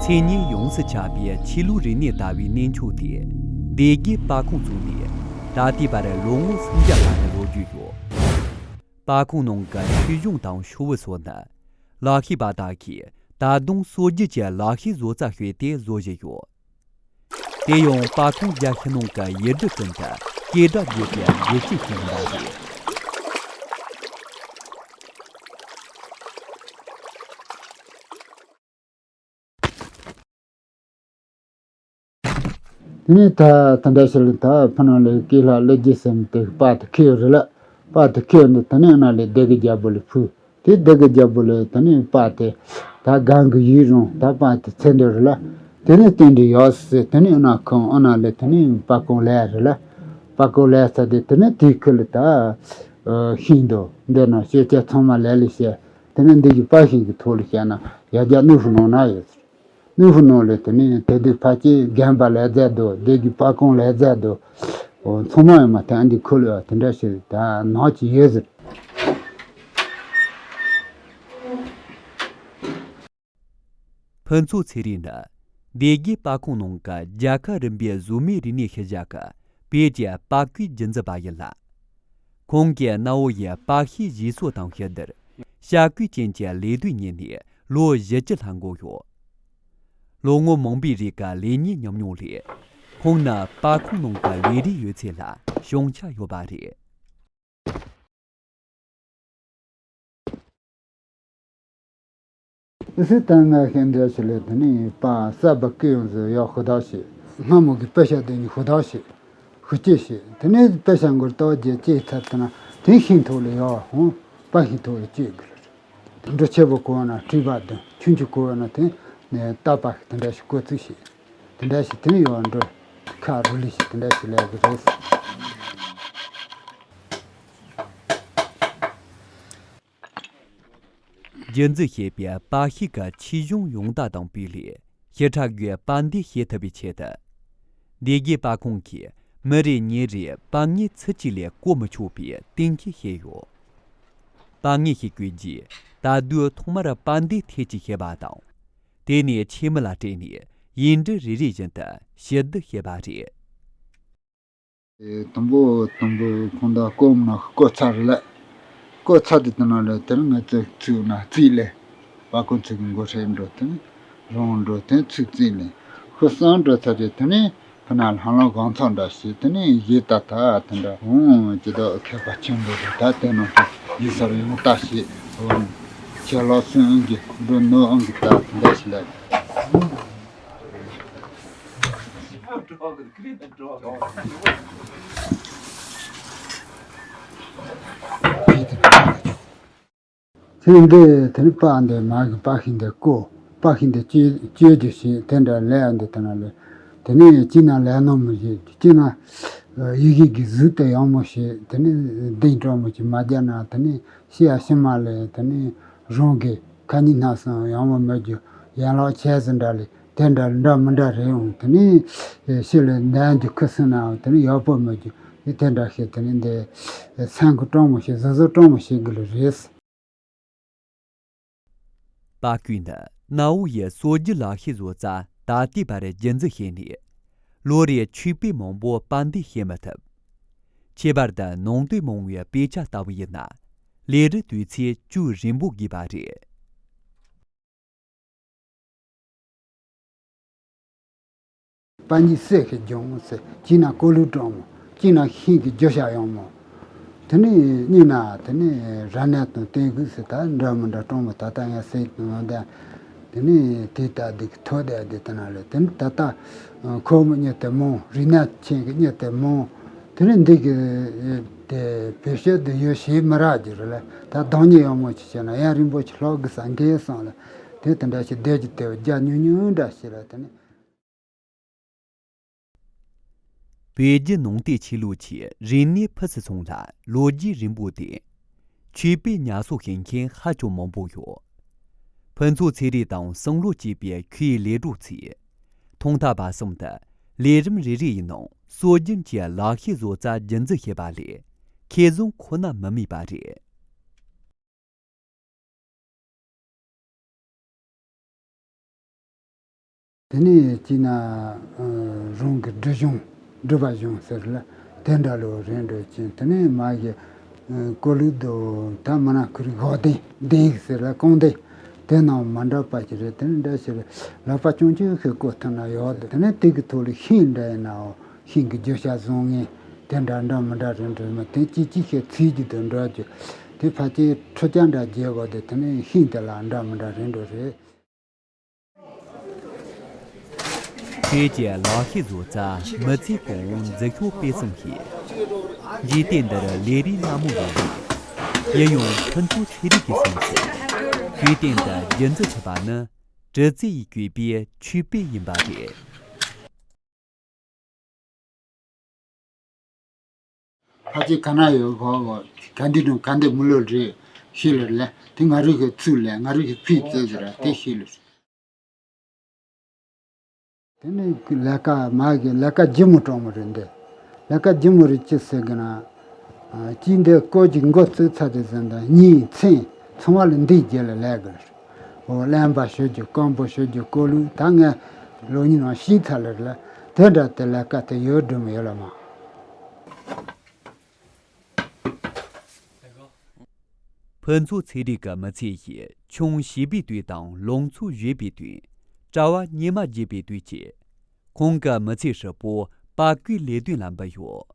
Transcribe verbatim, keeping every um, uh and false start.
མཚན་སྙན་ཡོངས་སུ་ཁྱབ་པའི་ཆོས་ལུགས་རིག་གནས་ལྟ་བུའི་གནས་མཆོག་སྟེ། སྡེ་དགེ་པར་ཁང་བཙུགས་ནས་ད་ལྟའི་བར་ལོ་ངོ་སུམ་བརྒྱ་ལྷག་ཏུ་ལོ་རྒྱུས་ཡོད། པར་ཁང་ནང་གི་ཆོས་གཞུང་དང་ཤོག་བུ་སོགས་ནི། ལག་ཤེས་པ་དག་གིས་ད་དུང་སྲོལ་རྒྱུན་གྱི་ལག་ཤེས་བཟོ་རྩལ་སྤྱད་དེ་བཟོ་བཞིན་ཡོད། དེ་ཡང་པར་ཁང་རྒྱ་ཤིང་ནང་གི་ཡུལ་གྲུ་ཀུན་ཏུ་སྐད་སྒྲ་བརྗོད་པའི་རྒྱུ་རྐྱེན་ཞིག་ཡིན་པ་རེད། དེ་ནས་ད་དེ་འདྲ་ཞིག་ལ་ད་ཕ་ནང་ལས་སྐྱེས་ལྷ་ཀླུ་རྒྱལ་ཟེར་མི་དེ་གི་པར་དེ་ཁེལ་ཡོད་རེད་ལ། པར་དེ་ཁེལ་ཡོད་ནི་དེ་ནས་ཨ་ན་ལས་སྡེ་དགེ་རྒྱལ་པོ་ལ་ཕུལ། དེ་སྡེ་དགེ་རྒྱལ་པོ་ལས་དེ་ནས་པར་དེ་ད་སྒང་གི་ཡིག་རང་ད་པར་དེ་ཚེ་འདོད་རེད་ལ། དེ་ནས་བསྟན་འགྲོ་ཡག་ཟེར། དེ་ནས་ཨ་ན་ཁོང་ཨ་ན་ལས་དེ་ནས་པར་ཁང་ལས་རེད་ལ། པར་ཁང་ལས་ཚར་དེ་དེ་ནས་དེའི་ཁུལ་ལ་ད་ཤིང་འདུག་འདི་ན་སྐྱེས་ཆ་ཚང་མ་ལས་ལས་བཤད། དེ་ནས་འདི་གི་པར་ཤིང་གི་ཐོག་ལ་བཤད་ན་ཡར་རྒྱ་གནོད་ཤུགས་གནང་ན་ཡོད་ཟེར། གནོད་ཤུགས་གནང་ལས་དེ་ནས་དེ་དུས་ཕལ་ཆེར་རྒན་པ་ལས་མཛད་དོ། སྡེ་དགེ་པར་ཁང་ལས་མཛད་དོ། འོ་ཚང་མ་ཡང་མ་ཐན་འདི་ཁུལ་ཡོད་དེ་འདྲ་ཞིག་ད་ནག་ཅིག་ཡོད་ཟེར། ཕུན་ཚོགས་ཚེ་རིང་ནི་སྡེ་དགེ་པར་ཁང་ནང་གི་རྒྱལ་ཁབ་རིམ་པའི་གཟུགས་མེད་རིག་གནས་ཤུལ་བཞག་གི་བོད་ཀྱི་པར་བརྐོས་རྒྱུན་འཛིན་པ་ཡིན་ལ། ཁོང་གིས་གནའ་བོ་ཡི་པར་ཤུལ་བཞེས་སྲོལ་དང་ཤེས་བསྡུར། ཞྭ་གོས་ཅན་གྱི་ལས་དོན་གཉེར་ནས་ལོ་བཞི་བཅུ་ལྷག་འགོར་ཡོད། ལོ་ངོ་མང་པོའི་རིང་གི་ལས་གཉེར་ཉམས་མྱོང་ལས། ཁོང་ནི་པར་ཁང་ནང་གི་ལས་རིགས་ཡོད་ཚད་ལ་ཤོང་ཆ་ཡོད་པ་རེད། སི་ཏང་ང་ཤེས་འདྲ་ཞིག་ལས་དེ་ནས་པ་ས་བ་ཀི་ཡོང་ཟེར་ཡག་ཧུ་དག་ཞིག་སྔ་མོ་གི་པ་ཤ་དེ་ནི་ཧུ་དག་ཞིག་ཧུ་ཅི་ཞིག་དེ་ནས་པ་ཤ་མགོར་ཏོག་རྒྱལ་ཅེས་ཚར་དེ་ན་དེ་ཤིང་ཐོག་ལ་ཡོག་ཧོང་པ་ཤིང་ཐོག་ལ་ཅེས་དགོས་རེད། འབྲུ་ཆེ་བོ་གོ་ན་ཁྲུས་པ་དང་ཆུང་ཆུང་གོ་ན་དེ་ནས་ཏ་པ་ཤི་དེ་འདྲ་ཞིག་གོ་ཚུལ་ཞིག་དེ་འདྲ་ཞིག་དེ་ནས་ཡོག་འབྲུ་ཁ་རུ་ལི་ཞིག་དེ་འདྲ་ཞིག་ལས་དགོས་རེད། རྒྱུན་འཛིན་བྱེད་པའི་པར་ཤུལ་གྱི་ཆོས་གཞུང་ཡོངས་བསྒྲགས་དང་སྤུས་ལེགས་ཞིབ་ཕྲ་སྒོས་པར་འདེབས་བྱེད་ཐུབ་པའི་ཆེད་དུ། སྡེ་དགེ་པར་ཁང་གིས་མི་རེ་ཉིན་རེར་པར་ངོས་ཚུན་ཆད་ལས་བརྐོ་མི་ཆོག་པའི་གཏན་འཁེལ་བྱས་ཡོད། པར་ངོས་ཤིག་བརྐོས་རྗེས་ད་དུང་ཐོག་མར་པར་འདེབས་ཐད་ཀྱིས་བཤད་པ་དང་། དེ་ནས་ཆེན་མོ་ལ་སྤྲད་ནས་ཡིག་འབྲུ་རེ་རེ་བཞིན་དུ་ཞིབ་བསྡུར་བྱས་པ་རེད། དུམ་བུ་དུམ་བུ་ཁོང་དང་སྐོམ་ན་སྐོ་ཚ་རེད་ལ། སྐོ་ཚ་དེ་དེ་ན་ལ་དེ་ནི་ང་ཚོ་ཚུགས་ན་རྩིས་ལས། བ་ཀོ་ཚུགས་མགོ་ཧྲེ་འགྲོ་དེ་ནི་རོང་འགྲོ་དེ་ཚུགས་རྩིས་ལས། ཤུ་སང་འགྲོ་ཚ་དེ་དེ་ནི་ཕུ་ན་ལྷང་ལྷང་གང་ཚང་འདྲ་ཞིག་དེ་ནི་ཡི་ད་ད་དེ་འདྲ་འོང་ཅི་ད་མཁས་པ་ཆེན་པོ་རེད། ད་དེ་ནང་དུ་ཡི་ས་རེ་ཡོང་ད་ཞིག་འོང་ཁྱེད་ལ་སུན་ཨང་གི་འགྲོ་ནོ་ཨང་གི་ད་དེ་འདྲ་ཞིག་ལ། ཚེ་འདི་དེ་ནི་པ་འདི་མ་གི་པ་ཤིང་འདི་ཀོ་པ་ཤིང་འདི་བཅོས་བཅོས་རྒྱུ་ཞིག་དེ་འདྲ་ལས་འདི་དེ་ན་ལས་དེ་ནི་ཅི་ན་ལས་ནོ་མི་ཞིག་ཅི་ན་ཡི་གེ་གི་གཟུགས་དེ་ཡང་མོ་ཞིག་དེ་ནི་གདེང་དྲོ་མོ་ཞིག་མ་རྒྱ་ན་དེ་ནི་ཤི་ཡ་ཤི་མ་ལས་དེ་ནི་རང་གི་ཁ་ཉིན་སྣ་སང་ཡང་བ་མི་རྒྱུ་ཡན་ལག་ཆས་སུ་འདྲ་ལས་དེ་འདྲ་འདྲ་མི་འདྲ་རེད་འོང་། དེ་ནི་ཤི་ལས་འདའ་རྒྱུ་ཁུ་སུ་ན་དེ་ནི་ཡག་པོ་མི་རྒྱུ་དེ་འདྲ་ཤི་དེ་ནི་འདི་སེམས་ཁུ་སྤྲང་མོ་ཞིག་བཟོ་བཟོ་སྤྲང་མོ་ཞིག་གི་ལ་རེད། པར་བརྐོས་ནི་གནའ་བོ་ཡི་སྲོལ་རྒྱུན་ལག་ཤེས་བཟོ་རྩལ་ད་ལྟའི་བར་རྒྱུན་འཛིན་བྱས་ནས། ལོ་རེར་ཆོས་པོད་མང་པོ་པར་འདེབས་བྱེད་མི་ཐུབ། ཁྱད་པར་དུ་ནང་དོན་མང་བའི་དཔེ་ཆ་ལྟ་བུ་ཡིན་ན། ལས་རིམ་དུས་ཚོད་ཅུང་རིང་པོ་དགོས་པ་རེད། པ་ཉིད་སྲས་ཀྱི་སྦྱོང་ཟེར་གཅིག་ན་ཀོ་ལུ་གྲོང་མོ་གཅིག་ན་ཤིང་གི་རྒྱུ་ཤ་ཡང་མོ། དེ་ནས་གཉིས་ན་དེ་ནས་ར་ནས་དང་བསྟན་གོས་ཟེར་ད་འདྲ་མི་འདྲ་གྲོང་མོ་ད་ལྟ་ཡང་སྲས་ཀྱི་ངོ་འདྲ། དེ་ནས་དེ་ལྟ་དེ་གི་ཐོ་དེ་དེ་ལྟ་ན་རེད། དེ་ནས་ད་ལྟ་ཁོ་མོ་གཉིས་དེ་མོ་རི་ན་ཆེན་གྱི་གཉིས་དེ་མོ། དེ་ནས་འདི་གི་དེ་བེད་སྤྱོད་དེ་ཡོད་ཤེས་མི་རག་རྒྱུ་རེད་ལ། ད་གདོང་ཉེ་ཡང་མོ་ཅི་བྱས་ན་ཡང་རིང་པོ་ཅི་ལྷག་གི་ས་འགལ་སོང་ལ། དེ་དེ་འདྲ་ཞིག་བསྡད་ཀྱི་དེ་རྒྱ་ཉུང་ཉུང་འདྲ་ཞིག་ལ་དེ་ནས། བོད་བརྒྱུད་ནང་བསྟན་ཆོས་ལུགས་ཀྱི་རིག་གནས་ཕུན་སུམ་ཚོགས་ལ་ལོ་རྒྱུས་རིང་པོ་དེ། ཆོས་པའི་ཉར་གསོག་བྱེད་མཁན་ཧ་ཅང་མང་པོ་ཡོད། ཕུན་ཚོགས་ཚེ་རིང་དང་བསམ་བློ་སྐྱེས་པའི་ཁོའི་ལས་གྲོགས་ཚོས། ཐོག་མཐའ་བར་གསུམ་དུ་ལས་རིམ་རེ་རེ་ཡི་ནང་སྲོལ་རྒྱུན་གྱི་ལག་ཤེས་བཟོ་རྩལ་རྒྱུན་འཛིན་བྱེད་པ་ལས་ཁེ་བཟང་ཁོ་ན་མི་དམིགས་པ་རེད། དེ་ནས་ཅི་ན་རང་གི་སྒྲིབ་གཞུང་སྒྲིབ་པ་གཞུང་ཟེར་ལ་དེ་འདྲ་ལོ་རེ་འགྲོ་ཅིང་དེ་ནས་མ་གི་ཀོ་ལུ་དོ་ད་མ་ན་ཁུ་རི་གོ་དེ་དེ་ཟེར་ལ་གོང་དེ་དེ་ནང་མ་འདྲ་པ་ཅི་རེད། དེ་ནས་འདྲ་ཞིག་ལག་པ་ཅུང་ཅུང་ཤིག་བཀོད་ཐུབ་ན་ཡོད་དེ་དེ་ནས་དེ་གི་ཐོག་ལ་ཤིང་འདྲ་ཡིན་ནའོ། ཤིང་གི་རྒྱུ་ཤ་བཟང་ངན་དེ་འདྲ་འདྲ་མི་འདྲ་རེ་འགྲོ་མི་དེ་ཅི་ཅི་ཤེས་ཚིག་གི་དུ་འགྲོ་རྒྱུ་དེ་ཕལ་ཆེར་ཁྲི་ཅན་འདྲ་རྒྱལ་བ་དེ་དེ་ནས་ཤིང་དེ་ལ་འདྲ་མི་འདྲ་རེ་འགྲོ་རེད། ཁྱེད་ཀྱི་ལག་ཤེས་བཟོ་རྩལ་མི་ཚེ་གང་འཛུགས་ཤོག་དཔེ་བསམ་ཤེས། འཇིག་རྟེན་འདིར་ལས་རིགས་སྣ་མང་ཡོད་རེད། ཡིན་ཡང་ཕུན་ཚོགས་ཚེ་རིང་གིས་གསུངས་སོང་། ཤེས་ལྡན་དུ་རྒྱུན་འཛིན་ཐུབ་པ་ནི་གྲུབ་རྩལ་ཡིས་བཀོད་པའི་ཆོས་དཔེ་ཡིན་པ་རེད། ཕ་ཅི་ག་ན་ཡོད་གོ་གོ་ག་འདི་དང་ག་འདི་མི་ལོ་རེད་ཤེས་ལེར་ལེ་དེ་ང་རིག་གི་ཚུལ་ལེ་ང་རིག་གི་ཕི་ཙེ་ཟེར་དེ་ཤེས་ལེར། དེ་ནས་ལས་ཀ་མ་གི་ལས་ཀ་ལྗིད་མོ་དྲང་མོ་རེད་འདི། ལས་ཀ་ལྗིད་མོ་རེད་ཅི་ཟེར་གི་ན། ཅི་འདི་ཀོ་གི་མགོ་བཙུགས་ཚར་དེ་ཟིན་དང་གཉིས་མཚན་ཚང་བ་ལ་འདི་རྒྱལ་ལ་ལས་གི་ལེར། འོ་གླེན་པ་ཞུ་རྒྱུ་སྐམ་པོ་ཞུ་རྒྱུ་ཀོ་ལུ་ད་ངས་ལོ་གཉིས་ནང་ཤེས་ཚར་ལེར་ལ་དེ་འདྲ་དེ་ལས་ཀ་དེ་ཡོད་སྒྲུབ་མི་ཡོད་ལ་མ། ཕུན་ཚོགས་ཚེ་རིང་གི་མི་ཚེ་ཡིས་ཆུང་བྱིས་པའི་དུས་དང་ལང་ཚོ་བཞད་པའི་དུས། གྲྭ་བ་ཉི་མ་བརྗེད་པའི་དུས་ཀྱི། ཁོང་གི་མི་ཚེ་ཧྲིལ་པོ་པ་ཀུའི་ལས་དོན་ལ་འབུལ་ཡོད།